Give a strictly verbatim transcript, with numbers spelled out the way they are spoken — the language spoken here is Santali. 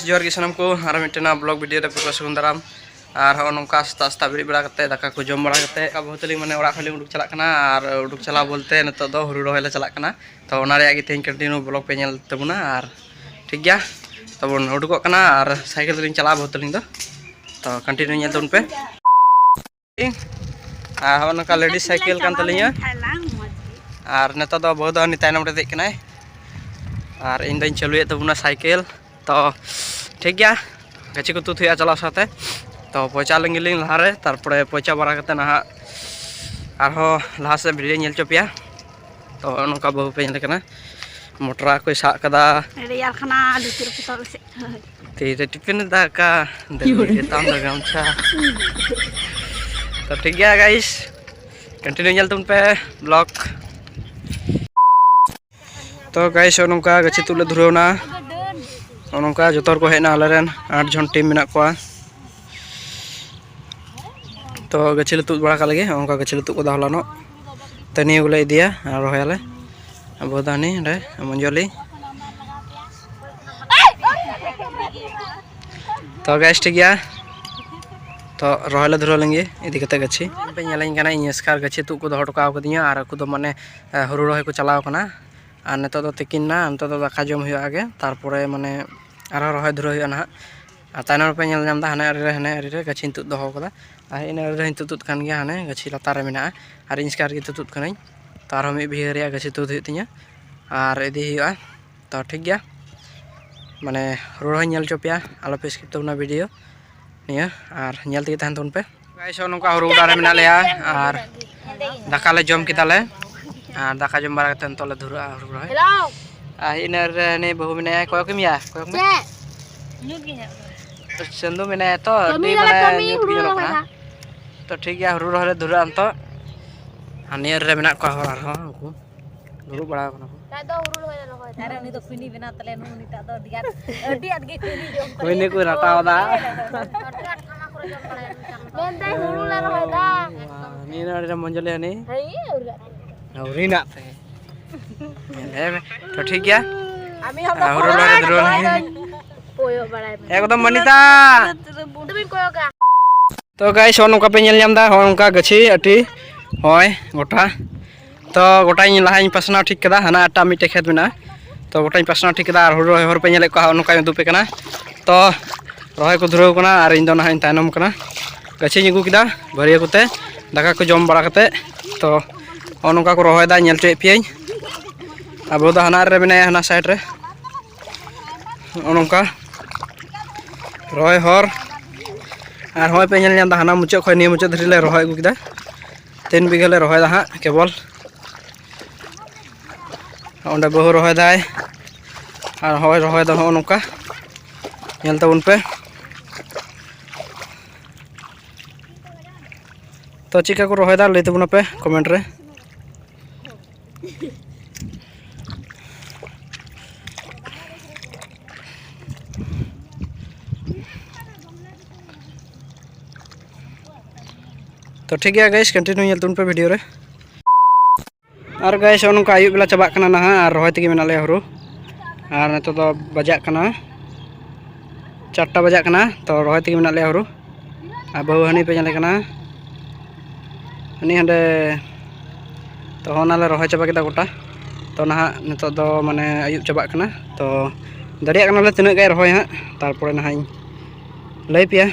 ᱡᱚᱦᱟᱨ ᱜᱮ ᱥᱟᱱᱟᱢ ᱠᱚ, ᱟᱨ ᱢᱤᱫᱴᱮᱱ ᱱᱟᱣᱟ ᱵᱞᱚᱜ ᱵᱷᱤᱰᱤᱭᱳ ᱨᱮ ᱯᱮ ᱥᱟᱹᱜᱩᱱ ᱫᱟᱨᱟᱢ᱾ ᱟᱨ ᱦᱚᱸᱜᱼᱚ ᱱᱚᱝᱠᱟ ᱥᱮᱛᱟᱜ ᱥᱮᱛᱟᱜ ᱵᱮᱨᱮᱫ ᱵᱟᱲᱟ ᱠᱟᱛᱮ, ᱫᱟᱠᱟ ᱠᱚ ᱡᱚᱢ ᱵᱟᱲᱟ ᱠᱟᱛᱮ, ᱟᱵᱚ ᱛᱟᱹᱞᱤᱧ ᱢᱟᱱᱮ ᱚᱲᱟᱜ ᱠᱷᱚᱱ ᱞᱤᱧ ᱩᱰᱩᱠ ᱪᱟᱞᱟᱜ ᱠᱟᱱᱟ᱾ ᱟᱨ ᱩᱰᱩᱠ ᱪᱟᱞᱟᱣ ᱵᱚᱞᱛᱮ ᱱᱤᱛᱚᱜ ᱫᱚ ᱦᱩᱲᱩ ᱨᱚᱦᱚᱭ ᱞᱮ ᱪᱟᱞᱟᱜ ᱠᱟᱱᱟ᱾ ᱛᱚ ᱚᱱᱟ ᱨᱮᱭᱟᱜ ᱜᱮ ᱛᱮᱦᱮᱧ ᱠᱚᱱᱴᱤᱱᱤᱭᱩ ᱵᱞᱚᱜ ᱯᱮ ᱧᱮᱞ ᱛᱟᱵᱚᱱᱟ᱾ ᱟᱨ ᱴᱷᱤᱠ ᱜᱮᱭᱟ, ᱛᱚᱵᱚᱱ ᱩᱰᱩᱠᱚᱜ ᱠᱟᱱᱟ᱾ ᱟᱨ ᱥᱟᱭᱠᱮᱞ ᱛᱮᱞᱤᱧ ᱪᱟᱞᱟᱜᱼᱟ ᱵᱟᱹᱦᱩ ᱛᱟᱹᱞᱤᱧ ᱫᱚ᱾ ᱛᱚ ᱠᱚᱱᱴᱤᱱᱤᱭᱩ ᱧᱮᱞ ᱛᱟᱵᱚᱱ ᱯᱮ᱾ ᱟᱨ ᱦᱚᱸᱜᱼᱚ ᱱᱚᱝᱠᱟ ᱞᱮᱰᱤᱥ ᱥᱟᱭᱠᱮᱞ ᱠᱟᱱ ᱛᱟᱹᱞᱤᱧᱟ᱾ ᱟᱨ ᱱᱤᱛᱚᱜ ᱫᱚ ᱵᱟᱹᱦᱩ ᱫᱚ ᱦᱟᱹᱱᱤ ᱛᱟᱭᱱᱚᱢ ᱨᱮ ᱫᱮᱡ ᱠᱟᱱᱟᱭ᱾ ᱟᱨ ᱤᱧ ᱫᱚᱧ ᱪᱟᱹᱞᱩᱭᱮᱫ ᱛᱟᱵᱚᱱᱟ ᱥᱟᱭᱠᱮᱞ᱾ ᱛᱚ ᱴᱷᱤᱠ ᱜᱮᱭᱟ, ᱜᱟᱹᱪᱷᱤ ᱠᱚ ᱛᱩᱫ ᱦᱩᱭᱩᱜᱼᱟ ᱪᱟᱞᱟᱣ ᱥᱟᱶᱛᱮ᱾ ᱛᱚ ᱯᱚᱭᱥᱟ ᱞᱤᱧ ᱜᱮᱞᱤᱧ ᱞᱟᱦᱟᱨᱮ, ᱛᱟᱨᱯᱚᱨᱮ ᱯᱚᱭᱥᱟ ᱵᱟᱲᱟ ᱠᱟᱛᱮ ᱱᱟᱦᱟᱜ ᱟᱨᱦᱚᱸ ᱞᱟᱦᱟ ᱥᱮᱫ ᱵᱷᱤᱰᱤᱭᱳ ᱧᱮᱞ ᱦᱚᱪᱚ ᱯᱮᱭᱟ᱾ ᱛᱚ ᱱᱚᱜᱼᱚ ᱱᱚᱝᱠᱟ ᱵᱟᱹᱦᱩ ᱯᱮ ᱧᱮᱞ ᱠᱟᱱᱟ, ᱢᱚᱴᱨᱟ ᱠᱚᱭ ᱥᱟᱵ ᱠᱟᱫᱟ᱾ ᱨᱮᱭᱟᱲ ᱠᱟᱱᱟ ᱞᱩᱛᱩᱨ ᱯᱚᱛᱚᱵ ᱥᱮᱫ᱾ ᱛᱤᱨᱮ ᱴᱤᱯᱤᱱ ᱫᱟᱠᱟ, ᱫᱟᱹᱵᱤ ᱨᱮᱛᱟᱢ ᱫᱚ ᱜᱟᱢᱪᱷᱟ᱾ ᱛᱚ ᱴᱷᱤᱠ ᱜᱮᱭᱟ ᱜᱟᱭᱤᱥ, ᱠᱚᱱᱴᱤᱱᱤᱭᱩ ᱧᱮᱞ ᱛᱟᱵᱚᱱ ᱯᱮ ᱵᱞᱚᱜ᱾ ᱛᱚ ᱜᱟᱭᱤᱥ, ᱱᱚᱜᱼᱚ ᱱᱚᱝᱠᱟ ᱜᱟᱹᱪᱷᱤ ᱛᱩᱫ ᱞᱮ ᱫᱷᱩᱨᱟᱹᱣ ᱮᱱᱟ᱾ ᱱᱚᱜᱼᱚ ᱱᱚᱝᱠᱟ ᱡᱚᱛᱚ ᱦᱚᱲ ᱠᱚ ᱦᱮᱡ ᱮᱱᱟ, ᱟᱞᱮᱨᱮᱱ ᱟᱴ ᱡᱚᱱ ᱴᱤᱢ ᱢᱮᱱᱟᱜ ᱠᱚᱣᱟ᱾ ᱛᱚ ᱜᱟᱹᱪᱷᱤ ᱞᱮ ᱛᱩᱫ ᱵᱟᱲᱟ ᱠᱟᱜ ᱞᱮᱜᱮ, ᱱᱚᱜᱼᱚ ᱱᱚᱝᱠᱟ ᱜᱟᱹᱪᱷᱤ ᱞᱮ ᱛᱩᱫ ᱠᱟᱫᱟ ᱦᱚᱞᱟᱱᱚᱜ᱾ ᱛᱚ ᱱᱤᱭᱟᱹ ᱜᱮᱞᱮ ᱤᱫᱤᱭᱟ ᱟᱨ ᱨᱚᱦᱚᱭᱟᱞᱮ᱾ ᱟᱵᱚ ᱫᱚ ᱦᱟᱹᱱᱤ ᱚᱸᱰᱮ ᱢᱚᱧᱡᱚᱞᱤ᱾ ᱛᱚ ᱜᱟᱭᱤᱥ ᱴᱷᱤᱠ ᱜᱮᱭᱟ, ᱛᱚ ᱨᱚᱦᱚᱭ ᱞᱮ ᱫᱷᱩᱨᱟᱹᱣ ᱞᱮᱱ ᱜᱮ ᱤᱫᱤ ᱠᱟᱛᱮ ᱜᱟᱹᱪᱷᱤ᱾ ᱯᱮ ᱧᱮᱞᱤᱧ ᱠᱟᱱᱟ, ᱤᱧ ᱮᱥᱠᱟᱨ ᱜᱟᱹᱪᱷᱤ ᱛᱩᱫ ᱠᱚ ᱫᱚᱦᱚ ᱦᱚᱴᱚ ᱠᱟᱣ ᱠᱟᱫᱤᱧᱟ, ᱟᱨ ᱟᱠᱚ ᱫᱚ ᱢᱟᱱᱮ, ᱮ, ᱦᱩᱲᱩ ᱨᱚᱦᱚᱭ ᱠᱚ ᱪᱟᱞᱟᱣ ᱠᱟᱱᱟ᱾ ᱟᱨ ᱱᱤᱛᱚᱜ ᱫᱚ ᱛᱤᱠᱤᱱ ᱱᱟ, ᱱᱤᱛᱚᱜ ᱫᱚ ᱫᱟᱠᱟ ᱡᱚᱢ ᱦᱩᱭᱩᱜᱼᱟ ᱟᱜᱮ, ᱛᱟᱨᱯᱚᱨᱮ ᱢᱟᱱᱮ ᱟᱨᱦᱚᱸ ᱨᱚᱦᱚᱭ ᱫᱷᱩᱨᱟᱹᱣ ᱦᱩᱭᱩᱜᱼᱟ ᱱᱟᱦᱟᱜ᱾ ᱟᱨ ᱛᱟᱭᱱᱚᱢ ᱨᱮᱯᱮ ᱧᱮᱞ ᱧᱟᱢ ᱮᱫᱟ, ᱦᱟᱱᱮ ᱟᱲᱮ ᱨᱮ, ᱦᱟᱱᱮ ᱟᱲᱮ ᱨᱮ ᱜᱟᱹᱪᱷᱤᱧ ᱛᱩᱫ ᱫᱚᱦᱚ ᱠᱟᱫᱟ᱾ ᱟᱨ ᱤᱱᱟᱹ ᱟᱲᱮ ᱨᱮᱦᱚᱸᱧ ᱛᱩᱫ ᱠᱟᱱ ᱜᱮᱭᱟ, ᱦᱟᱱᱮ ᱜᱟᱹᱪᱷᱤ ᱞᱟᱛᱟᱨ ᱨᱮ ᱢᱮᱱᱟᱜᱼᱟ᱾ ᱟᱨ ᱤᱧ ᱮᱥᱠᱟᱨ ᱜᱮ ᱛᱩᱫ ᱠᱟᱹᱱᱟᱹᱧ᱾ ᱛᱚ ᱟᱨᱦᱚᱸ ᱢᱤᱫ ᱵᱤᱜᱷᱟᱹ ᱨᱮᱭᱟᱜ ᱜᱟᱹᱪᱷᱤ ᱛᱩᱫ ᱦᱩᱭᱩᱜ ᱛᱤᱧᱟᱹ ᱟᱨ ᱤᱫᱤ ᱦᱩᱭᱩᱜᱼᱟ᱾ ᱛᱚ ᱴᱷᱤᱠ ᱜᱮᱭᱟ, ᱢᱟᱱᱮ ᱦᱩᱲᱩ ᱨᱚᱦᱚᱭ ᱧᱮᱞ ᱦᱚᱪᱚ ᱯᱮᱭᱟ, ᱟᱞᱚᱯᱮ ᱥᱠᱤᱯ ᱛᱟᱵᱚᱱᱟ ᱵᱷᱤᱰᱤᱭᱳ ᱱᱤᱭᱟᱹ, ᱟᱨ ᱧᱮᱞ ᱛᱮᱜᱮ ᱛᱟᱦᱮᱱ ᱛᱟᱵᱚᱱ ᱯᱮ᱾ ᱜᱟᱭᱤᱥ, ᱱᱚᱜᱼᱚ ᱱᱚᱝᱠᱟ ᱦᱩᱲᱩ ᱜᱚᱰᱟ ᱨᱮ ᱢᱮᱱᱟᱜ ᱞᱮᱭᱟ ᱟᱨ ᱫᱟᱠᱟ ᱞᱮ ᱡᱚᱢ ᱠᱮᱫᱟᱞᱮ᱾ ᱟᱨ ᱫᱟᱠᱟ ᱡᱚᱢ ᱵᱟᱲᱟ ᱠᱟᱛᱮ ᱱᱤᱛᱚᱜ ᱞᱮ ᱫᱷᱩᱨᱟᱹᱜᱼᱟ ᱦᱩᱲᱩ ᱨᱚᱦᱚᱭ᱾ ᱟᱨ ᱤᱱᱟᱹ ᱨᱮ ᱦᱟᱹᱱᱤ ᱵᱟᱹᱦᱩ ᱢᱮᱱᱟᱭᱟ, ᱠᱚᱭᱚᱜ ᱢᱮᱭᱟ, ᱠᱚᱭᱚᱜ ᱢᱮ᱾ ᱪᱮᱫ? ᱪᱟᱸᱫᱩ ᱢᱮᱱᱟᱭᱟ ᱛᱚ, ᱠᱟᱹᱢᱤ ᱟᱹᱰᱤ ᱫᱟᱞᱮ, ᱢᱟᱱᱮ ᱠᱟᱹᱢᱤ, ᱧᱩᱛ ᱦᱩᱲᱩ ᱜᱮ ᱧᱮᱞᱚᱜ ᱨᱚᱦᱚᱭ ᱠᱟᱱᱟ᱾ ᱫᱟ᱾ ᱛᱚ ᱴᱷᱤᱠ ᱜᱮᱭᱟ, ᱦᱩᱲᱩ ᱨᱚᱦᱚᱭ ᱞᱮ ᱫᱷᱩᱨᱟᱹᱜᱼᱟ ᱱᱤᱛᱚᱜ᱾ ᱟᱨ ᱱᱤᱭᱟᱹ ᱨᱮ ᱢᱮᱱᱟᱜ ᱠᱚᱣᱟ ᱦᱚᱲ ᱟᱨᱦᱚᱸ, ᱩᱱᱠᱩ ᱫᱩᱲᱩᱵ ᱵᱟᱲᱟ ᱟᱠᱟᱱᱟ ᱠᱚ᱾ ᱠᱷᱟᱡ ᱫᱚ ᱦᱩᱲᱩ ᱨᱚᱦᱚᱭ ᱞᱮ ᱨᱚᱦᱚᱭ ᱫᱟ᱾ ᱟᱨ ᱩᱱᱤ ᱫᱚ ᱠᱷᱩᱭᱱᱤ ᱵᱮᱱᱟᱣ ᱛᱟᱞᱮ, ᱱᱩᱜᱼᱩ ᱱᱤᱛᱟᱜ ᱫᱚ ᱟᱹᱰᱤ ᱟᱸᱴ, ᱟᱹᱰᱤ ᱟᱸᱴ ᱜᱮ ᱠᱷᱩᱭᱱᱤ ᱡᱚᱢ ᱠᱟᱱᱟ᱾ ᱠᱷᱩᱭᱱᱤ ᱠᱚ ᱨᱟᱴᱟᱣ ᱫᱟ᱾ ᱟᱹᱰᱤ ᱟᱸᱴ ᱠᱷᱟᱱᱟ ᱠᱚᱨᱮ ᱡᱚᱢ ᱵᱟᱲᱟᱭᱟ ᱱᱩᱭ ᱪᱟᱸᱫᱚ᱾ ᱢᱮᱱᱫᱟᱹᱧ ᱦᱩᱲᱩ ᱞᱮ ᱨᱚᱦᱚᱭ ᱫᱟ᱾ ᱱᱤᱭᱟᱹ ᱟᱹᱰᱤ ᱢᱚᱡᱽ ᱞᱮ ᱦᱟᱹᱱᱤ᱾ ᱦᱮᱸ, ᱟᱹᱣᱨᱤ᱾ ᱟᱹᱣᱨᱤ ᱱᱟᱜ ᱛᱮ᱾ ᱦᱮᱸ, ᱛᱚ ᱴᱷᱤᱠ ᱜᱮᱭᱟ᱾ ᱟᱨ ᱦᱩᱲᱩ ᱞᱮ ᱨᱚᱦᱚᱭ ᱫᱷᱩᱨᱟᱹᱣ ᱞᱮᱱ ᱜᱮ᱾ ᱠᱚᱭᱚᱜ ᱵᱟᱲᱟᱭ ᱢᱮ᱾ ᱮᱠᱫᱚᱢ ᱵᱟᱹᱱᱤᱛᱟ᱾ ᱫᱚᱢᱮᱧ ᱠᱚᱭᱚᱜᱟ᱾ ᱛᱚ ᱜᱟᱭᱥ, ᱦᱚᱸᱜᱼᱚ ᱱᱚᱝᱠᱟ ᱯᱮ ᱧᱮᱞ ᱧᱟᱢ ᱮᱫᱟ, ᱦᱚᱸᱜᱼᱚ ᱱᱚᱝᱠᱟ ᱜᱟᱹᱪᱷᱤ ᱟᱹᱴᱤ ᱦᱚᱸᱜᱼᱚᱭ ᱜᱚᱴᱟ᱾ ᱛᱚ ᱜᱚᱴᱟᱧ ᱞᱟᱦᱟᱧ ᱯᱟᱥᱱᱟᱣ ᱴᱷᱤᱠ ᱠᱮᱫᱟ, ᱦᱟᱱᱟ ᱮᱴᱟᱜ ᱢᱤᱫᱴᱮᱡ ᱠᱷᱮᱛ ᱢᱮᱱᱟᱜᱼᱟ᱾ ᱛᱚ ᱜᱚᱴᱟᱧ ᱯᱟᱥᱱᱟᱣ ᱴᱷᱤᱠ ᱠᱮᱫᱟ, ᱟᱨ ᱦᱩᱲᱩ ᱨᱚᱦᱚᱭ ᱦᱚᱲ ᱯᱮ ᱧᱮᱞᱮᱫ ᱠᱚᱣᱟ, ᱦᱚᱸᱜᱼᱚ ᱱᱚᱝᱠᱟᱧ ᱩᱫᱩᱜ ᱯᱮ ᱠᱟᱱᱟ᱾ ᱛᱚ ᱨᱚᱦᱚᱭ ᱠᱚ ᱫᱷᱩᱨᱟᱹᱣ ᱠᱟᱱᱟ ᱟᱨ ᱤᱧ ᱫᱚ ᱱᱟᱦᱟᱜ ᱤᱧ ᱛᱟᱭᱱᱚᱢ ᱠᱟᱱᱟ᱾ ᱜᱟᱹᱪᱷᱤᱧ ᱟᱹᱜᱩ ᱠᱮᱫᱟ ᱵᱷᱟᱹᱨᱭᱟᱹ ᱠᱚᱛᱮ, ᱫᱟᱠᱟ ᱠᱚ ᱡᱚᱢ ᱵᱟᱲᱟ ᱠᱟᱛᱮᱫ᱾ ᱛᱚ ᱦᱚᱸᱜᱼᱚ ᱱᱚᱝᱠᱟ ᱠᱚ ᱨᱚᱦᱚᱭᱮᱫᱟ, ᱧᱮᱞ ᱦᱚᱪᱚᱭᱮᱫ ᱯᱮᱭᱟᱹᱧ᱾ ᱟᱵᱚ ᱫᱚ ᱦᱟᱱᱟ ᱨᱮ ᱢᱮᱱᱟᱭᱟ, ᱦᱟᱱᱟ ᱥᱟᱭᱤᱰ ᱨᱮ᱾ ᱦᱚᱸᱜᱼᱚ ᱱᱚᱝᱠᱟ ᱨᱚᱦᱚᱭ ᱦᱚᱨ᱾ ᱟᱨ ᱦᱚᱸᱜᱼᱚᱭ ᱯᱮ ᱧᱮᱞ ᱧᱟᱢ ᱮᱫᱟ, ᱦᱟᱱᱟ ᱢᱩᱪᱟᱹᱫ ᱠᱷᱚᱱ ᱱᱤᱭᱟᱹ ᱢᱩᱪᱟᱹᱫ ᱫᱷᱟᱹᱨᱤᱡ ᱞᱮ ᱨᱚᱦᱚᱭ ᱟᱹᱜᱩ ᱠᱮᱫᱟ᱾ ᱛᱤᱱ ᱵᱤᱜᱷᱟᱹ ᱞᱮ ᱨᱚᱦᱚᱭᱮᱫᱟ ᱦᱟᱸᱜ ᱠᱮᱵᱚᱞ᱾ ᱚᱸᱰᱮ ᱵᱟᱹᱦᱩ ᱨᱚᱦᱚᱭ ᱫᱟᱭ, ᱟᱨ ᱦᱚᱸᱜᱼᱚᱭ ᱨᱚᱦᱚᱭ ᱫᱚ ᱦᱚᱸᱜᱼᱚ ᱱᱚᱝᱠᱟ, ᱧᱮᱞ ᱛᱟᱵᱚᱱ ᱯᱮ᱾ ᱛᱚ ᱪᱮᱫ ᱞᱮᱠᱟ ᱠᱚ ᱨᱚᱦᱚᱭᱮᱫᱟ ᱞᱟᱹᱭ ᱛᱟᱵᱚᱱᱟᱯᱮ ᱠᱚᱢᱮᱱᱴ ᱨᱮ᱾ ᱛᱚ ᱴᱷᱤᱠ ᱜᱮᱭᱟ ᱜᱟᱭᱥ, ᱠᱚᱱᱴᱤᱱᱤᱭᱩ ᱧᱮᱞ ᱛᱟᱵᱚᱱ ᱯᱮ ᱵᱷᱤᱰᱤᱭᱳ ᱨᱮ᱾ ᱟᱨ ᱜᱟᱭᱥ, ᱱᱚᱜᱼᱚ ᱱᱚᱝᱠᱟ ᱟᱹᱭᱩᱵ ᱵᱮᱞᱟ ᱪᱟᱵᱟᱜ ᱠᱟᱱᱟ ᱱᱟᱦᱟᱜ, ᱟᱨ ᱨᱚᱦᱚᱭ ᱛᱮᱜᱮ ᱢᱮᱱᱟᱜ ᱞᱮᱭᱟ ᱦᱩᱲᱩ᱾ ᱟᱨ ᱱᱤᱛᱚᱜ ᱫᱚ ᱵᱟᱡᱟᱜ ᱠᱟᱱᱟ ᱪᱟᱨᱴᱟ ᱵᱟᱡᱟᱜ ᱠᱟᱱᱟ, ᱛᱚ ᱨᱚᱦᱚᱭ ᱛᱮᱜᱮ ᱢᱮᱱᱟᱜ ᱞᱮᱭᱟ ᱦᱩᱲᱩ᱾ ᱟᱨ ᱵᱟᱹᱦᱩ ᱦᱟᱹᱱᱤ ᱯᱮ ᱧᱮᱞᱮ ᱠᱟᱱᱟ, ᱦᱟᱹᱱᱤ ᱦᱟᱸᱰᱮ᱾ ᱛᱚ ᱚᱱᱟᱞᱮ ᱨᱚᱦᱚᱭ ᱪᱟᱵᱟ ᱠᱮᱫᱟ ᱜᱚᱴᱟ᱾ ᱛᱚ ᱱᱟᱦᱟᱜ ᱱᱤᱛᱚᱜ ᱫᱚ ᱢᱟᱱᱮ ᱟᱹᱭᱩᱵ ᱪᱟᱵᱟᱜ ᱠᱟᱱᱟ, ᱛᱚ ᱫᱟᱲᱮᱭᱟᱜ ᱠᱟᱱᱟᱞᱮ ᱛᱤᱱᱟᱹᱜ ᱜᱟᱱ ᱨᱚᱦᱚᱭ ᱦᱟᱸᱜ, ᱛᱟᱨᱯᱚᱨᱮ ᱱᱟᱦᱟᱜ ᱤᱧ ᱞᱟᱹᱭ ᱯᱮᱭᱟ᱾